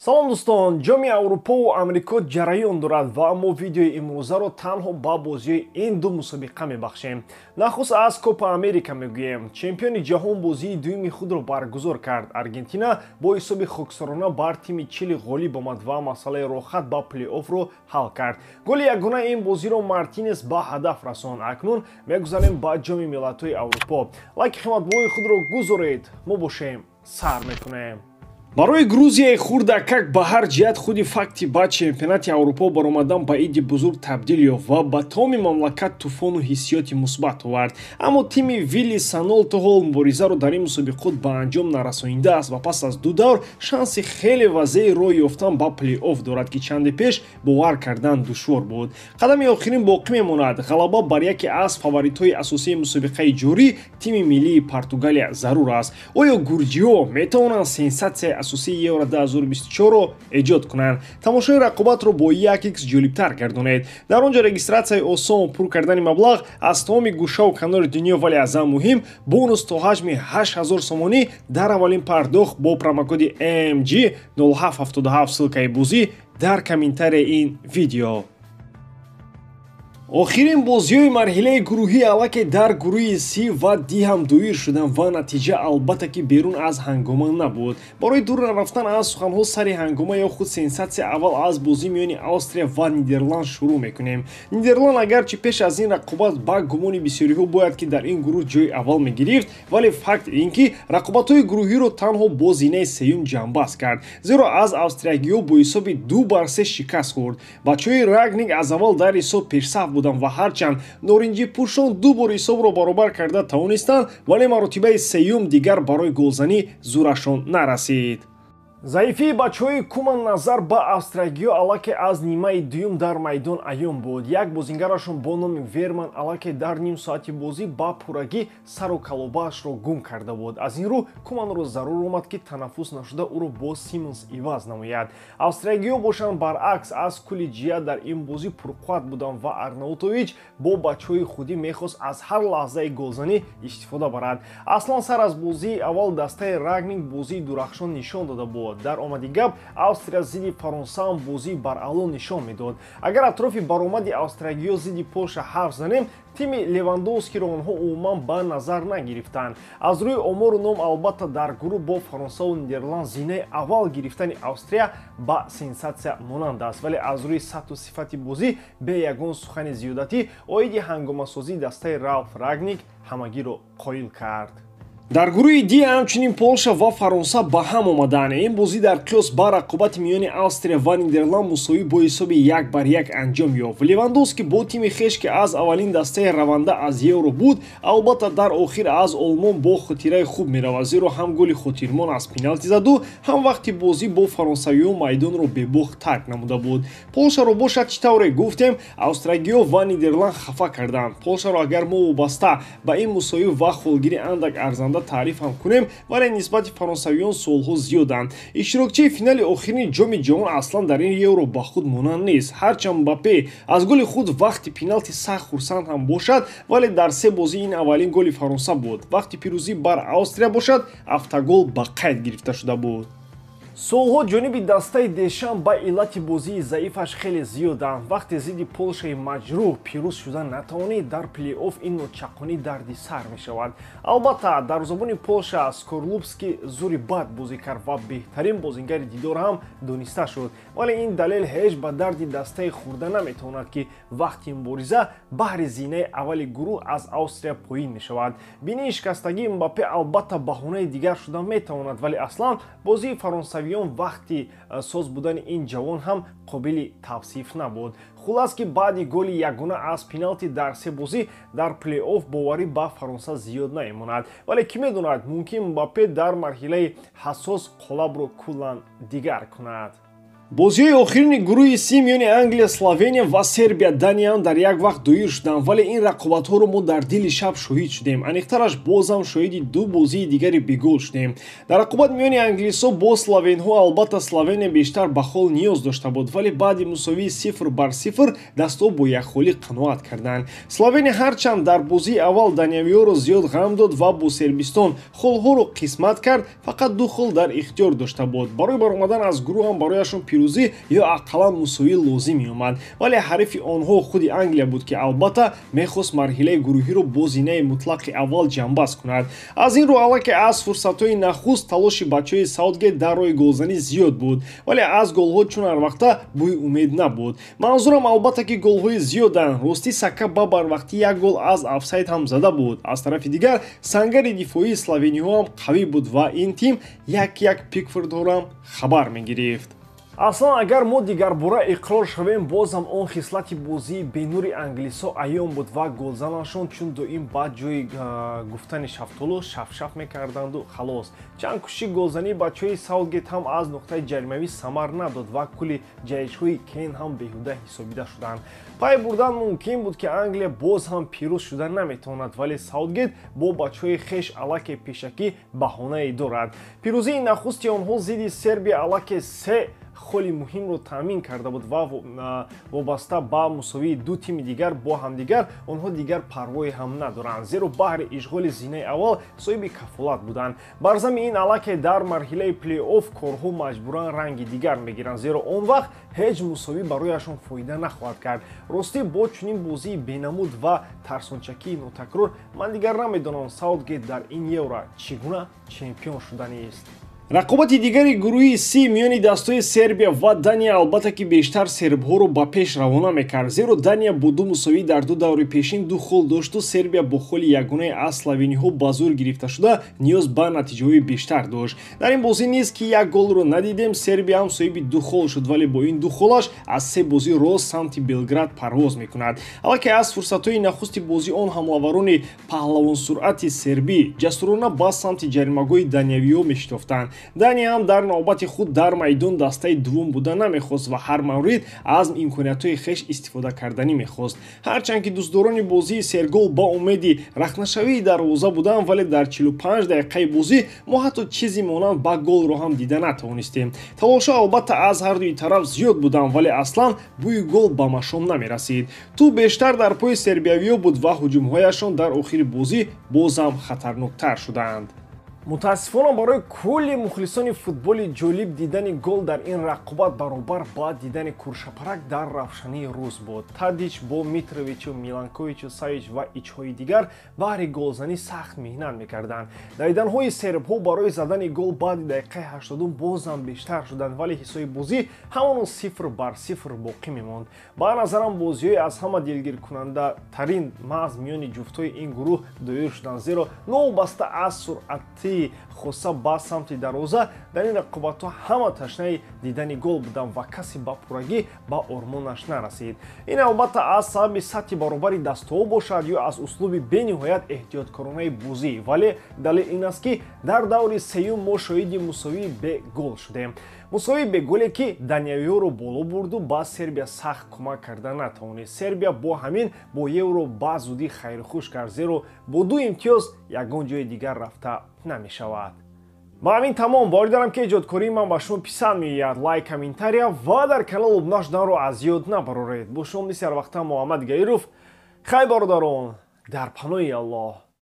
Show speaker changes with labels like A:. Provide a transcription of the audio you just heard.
A: Салом, дӯстон! Ҷоми Аврупову Амрико ҷараён дорад ва мо видеои имрӯзаро танҳо ба бозиҳои ин ду мусобиқа мебахшем. Нахуст аз Копа Америка мегӯем. Чемпиони ҷаҳон бозии дуюми худро баргузор кард. Аргентина бо ҳисоби хоксорона бар тими Чили ғолиб омад ва масъалаи роҳхат ба плей-оффро ҳал кард. Голи ягонаи ин бозиро Мартинес ба ҳадаф расонд. Акнун мегузарем ба Ҷоми миллатҳои Аврупо. Лайки қиматбоҳои худро гузоред, мо бошем, сар мекунем. Барои Грузияи хурдакак ба ҳар ҷиҳат худи факти ба чемпионати Аврупо баромадан ба иди бузург табдил ёфт ва ба тамоми мамлакат тӯфону ҳиссиёти мусбат овард. Аммо тими Вилли Санол то ҳол муборизаро дар ин мусобиқот ба анҷом нарасонидааст ва пас аз ду давр шанси хеле вазеи роҳ ёфтан ба плей-офф дорад, ки чанде пеш бовар кардан душвор буд. Қадами охирин боқӣ мемонад. Ғалаба бар яке аз фаворитҳои асосии мусобиқаи ҷорӣ, тими миллии Португалия, зарур аст. Оё гурҷиҳо метавонанд сенсатсияи асосии Евро 2024-ро эҷод кунанд? Тамошои рақобатро бо 1x ҷолибтар гардонед. Дар он ҷо регистратсияи осон, пур кардани маблағ аз тамоми гӯшаву канори дунё, вале аз ҳам муҳим, бонус то ҳаҷми 8000 сомонӣ дар аввалин пардохт бо промокоди MG 0777. Ссылкаи бозӣ дар комментарияи ин видео. Охирин бозиҳои марҳилаи гурӯҳӣ аллакай дар гурӯҳи С ва Д ҳам доир шуданд ва натиҷа, албатта, ки берун аз ҳангома набуд. Барои дур нарафтан аз суханҳо сари ҳангома ё худ сенсатсия, аввал аз бозӣ миёни Австрия ва Нидерланд шурӯъ мекунем. Нидерланд агарчи пеш аз ин рақобат ба гумони бисёриҳо бояд ки дар ин гурӯҳ ҷои аввал мегирифт, вале факт ин ки рақобатҳои гурӯҳиро танҳо бо зинаи сеюм ҷамъбаст кард, зеро аз австриягиҳо бо ҳисоби 2-3 шикаст хӯрд. Бачаҳои Рангник аз аввал дар ҳисоб пешсаф буданд ва ҳарчанд норинҷипӯшон ду бор ҳисобро баробар карда тавонистанд, вале маротибаи сеюм дигар барои голзанӣ зӯрашон нарасид. Заифии бачаҳои Куман назар ба австриягиҳо аллакай аз нимаи дуюм дар майдон аён буд. Як бозингарашон бо номи Верман аллакай дар ним соати бозӣ ба пуррагӣ сару калобаашро гум карда буд. Аз ин рӯ Куманро зарур омад, ки танаффус нашуда ӯро бо Симонс иваз намояд. Австриягиҳо бошанд, баръакс, аз кулли ҷиҳат дар ин бозӣ пурқувват буданд ва Арнаутович бо бачаҳои худӣ мехост аз ҳар лаҳзаи голзанӣ истифода барад. Аслан сар аз бозии аввал дастаи Рангник бозии дурахшон нишон дода буд. Дар омади гап, Австрия зидди Фаронсаам бозии баръало нишон медод. Агар атрофи баромади австриягиҳо зидди Полша ҳарф занем, тими Левандовскиро онҳо умуман ба назар нагирифтанд. Аз рӯи омору ном, албатта, дар гурӯҳ бо Фаронсаву Нидерланд зинаи аввал гирифтани Австрия ба сенсатсия монанд аст, вале аз рӯи сатҳу сифати бозӣ бе ягон сухани зиёдатӣ оиди ҳангомасозии дастаи Ралф Рангник ҳамагиро қоил кард. Дар гурӯҳи Д ҳамчунин Полша ва Фаронса ба ҳам омаданд. Ин бозӣ дар қиёс ба рақобати миёни Австрия ва Нидерланд мусовӣ бо ҳисоби 1-1 анҷом ёфт. Левандовски бо тими хеш, ки аз аввалин дастаи раванда аз Евро буд, албатта, дар охир аз Олмон бо хотираи хуб меравад, зеро ҳам голи хотирмон аз пеналти заду, ҳам вақти бозӣ бо фаронсавиҳо майдонро бебохт тарк намуда буд. Полшаро бошад, чӣ тавре гуфтем, австриягиҳо ва Нидерланд хафа карданд. Полшаро агар мо вобаста ба ин мусовӣ ва холгирӣ андак арзанда таъриф ҳам кунем, вале нисбати фаронсавиён суолҳо зиёданд. Иштирокчии финали охирини Ҷоми ҷаҳон аслан дар ин Евро ба худ монанд нест. Ҳарчанд Мбаппе аз голи худ вақти пеналти сахт хурсанд ҳам бошад, вале дар се бозӣ ин аввалин голи Фаронса буд. Вақти пирӯзӣ бар Австрия бошад, автогол ба қайд гирифта шуда буд. Суолҳо ҷониби дастаи Дешам ба иллати бозии заифаш хеле зиёданд. Вақте зидди Полшаи маҷрӯҳ пирӯз шуда натавонид, дар плей-офф ин ночаққонӣ дарди сар мешавад. Албатта, дарвозабони Полша Скорлупски зури бад бозӣ кард ва беҳтарин бозингари дидор ҳам дониста шуд, вале ин далел ҳеҷ ба дарди дастаи хӯрда наметавонад, ки вақти мубориза баҳри зинаи аввали гурӯҳ аз Австрия поин мешавад. Бинии шикастагии Мбаппе албатта баҳонаи дигар шуда метавонад, вале аслан бозии фаронсавиён вақти соз будани ин ҷавон ҳам қобили тавсиф набуд. Хулас, ки баъди голи ягона аз пеналти дар се бозӣ дар плей-офф боварӣ ба Фаронса зиёд намемонад, вале кӣ медонад, мумкин Мбаппе дар марҳилаи ҳассос қолабро куллан дигар кунад. Бозиҳои охирини гурӯҳи Си миёни Англия, Словения ва Сербия, Дания ҳам дар як вақт доир шуданд, вале ин рақобатҳоро мо дар дили шаб шоҳид шудем. Аниқтараш бозам шоҳиди ду бозии дигари бегол шудем. Дар рақобат миёни англисҳо бо словенҳо албатта Словения бештар ба хол ниёз дошта буд, вале баъди мусовии 0-0 дастҳо бо якхолӣ қаноат карданд. Словения ҳарчанд дар бозии аввал даниявиҳоро зиёд ғам дод ва бо Сербистон холҳоро қисмат кард, фақат ду хол дар ихтиёр дошта буд. Барои баромадан аз гурӯҳ ҳам барояшон пирӯзӣ ё ақаллан мусовӣ лозим меомад, вале ҳарифи онҳо худи Англия буд, ки албатта мехост марҳилаи гурӯҳиро бо зинаи мутлақи аввал ҷамъбаст кунад. Аз ин рӯ аллакай аз фурсатҳои нахуст талоши бачаҳои Саутгейт дар роҳи голзанӣ зиёд буд, вале аз голҳо чун ҳар вақта бӯи умед набуд. Манзурам албатта ки голҳои зиёданд. Ростӣ Сака ба барвақтӣ як гол аз офсайд ҳам зада буд. Аз тарафи дигар сангари дифоии словениҳо ҳам қавӣ буд ва ин тим як-як Пикфордҳоро ҳам хабар мегирифт. Аслан агар мо дигарбора иқрор шавем, бозам он хислати бозии бенури англисҳо аён буд ва голзанашон чун доим ба ҷои гуфтани шафтолу шафшаф мекарданду халос. Чанд кӯшиши голзании бачаҳои Саутгейт ҳам аз нуқтаи ҷаримавӣ самар надод ва кулли ҷаҳишҳои Кен ҳам беҳуда ҳисобида шуданд. Пай бурдан мумкин буд, ки Англия боз ҳам пирӯз шуда наметавонад, вале Саутгейт бо бачаҳои хеш аллакай пешакӣ баҳонае дорад. Пирӯзии нахусти онҳо зидди Сербия аллакай се холи муҳимро таъмин карда буд ва вобаста ба мусовии ду тими дигар бо ҳамдигар онҳо дигар парвое ҳам надоранд, зеро баҳри ишғоли зинаи аввал соҳиби кафолат буданд. Бар зами ин аллакай дар марҳилаи плей-офф корҳо маҷбуран ранги дигар мегиранд, зеро он вақт ҳеҷ мусовӣ барояшон фоида нахоҳад кард. Ростӣ бо чунин бозии бенамуд ва тарсончакии нотакрор ман дигар намедонам Саутгейт дар ин Евро чӣ гуна чемпион шуданист. Рақобати дигари гурӯҳи Си миёни дастҳои Сербия ва Дания албатта ки бештар сербҳоро ба пеш равона мекард, зеро Дания бо ду мусовӣ дар ду даври пешин ду хол дошту Сербия бо холи ягонаи аз словениҳо ба зӯр гирифташуда ниёз ба натиҷаҳои бештар дошт. Дар ин бозӣ низ ки як голро надидем, Сербия ҳам соҳиби ду хол шуд, вале бо ин ду холаш аз се бозӣ рост самти Белград парвоз мекунад. Аллакай аз фурсатҳои нахусти бозӣ он ҳамлаварони паҳлавонсуръати сербӣ ҷасурона ба самти ҷаримагоҳи даниявиҳо мешитофтанд. Дания ҳам дар навбати худ дар майдон дастаи дуввум буда намехост ва ҳар маврид аз имкониятҳои хеш истифода карданӣ мехост. Ҳарчанд ки дӯстдорони бозии сергол ба умеди рахнашавии дарвоза буданд, вале дар 45 дақиқаи бозӣ мо ҳатто чизи монанд ба голро ҳам дида натавонистем. Талошҳо албатта аз ҳардуи тараф зиёд буданд, вале аслан бӯи гол ба машом намерасид. Тӯб бештар дар пои сербиявиҳо буд ва ҳуҷумҳояшон дар охири бозӣ бозам хатарноктар шуданд. Мутаассифона барои кулли мухлисони футболи ҷолиб дидани гол дар ин рақобат баробар ба дидани куршапарак дар равшании рӯз буд. Тадич бо Митровичу, Миланковичу, Савич ва ичҳои дигар баҳри голзанӣ сахт меҳнат мекарданд. Давиданҳои сербҳо барои задани гол баъди дақиқаи 80 бозам бештар шуданд, вале ҳисоби бозӣ ҳамоно 0-0 боқӣ мемонд. Ба назарам бозиҳои аз ҳама дилгиркунандатарин маҳз миёни ҷуфтҳои ин гурӯҳ доир шуданд, зеро новобаста аз суръати хоса ба самти дарвоза дар ин рақобатҳо ҳама ташнаи дидани гол буданд ва касе ба пуррагӣ ба ормонаш нарасид. Ин албатта аз сабаби сатҳи баробари дастҳо бошад ё аз услуби бениҳоят эҳтиёткоронаи бозӣ, вале далел ин аст, ки дар даври сеюм мо шоҳиди мусовии бегол шудем. Мусовии беголе ки даниявиҳоро боло бурду ба Сербия сахт кӯмак карда натавонист. Сербия бо ҳамин бо Евро ба зудӣ хайрхуш кард, зеро бо ду имтиёз ягон ҷои дигар рафта намешавад. Ба ҳамин тамом. Боварӣ дорам, ки эҷодкории ман ба шумо писанд меояд. Лайк, комментария ва дар канал обуна шуданро аз ёд набароред. Бо шумо мисли ҳар вақта Муҳаммад Гаиров. Хайр, бародарон, дар паноҳи Аллоҳ.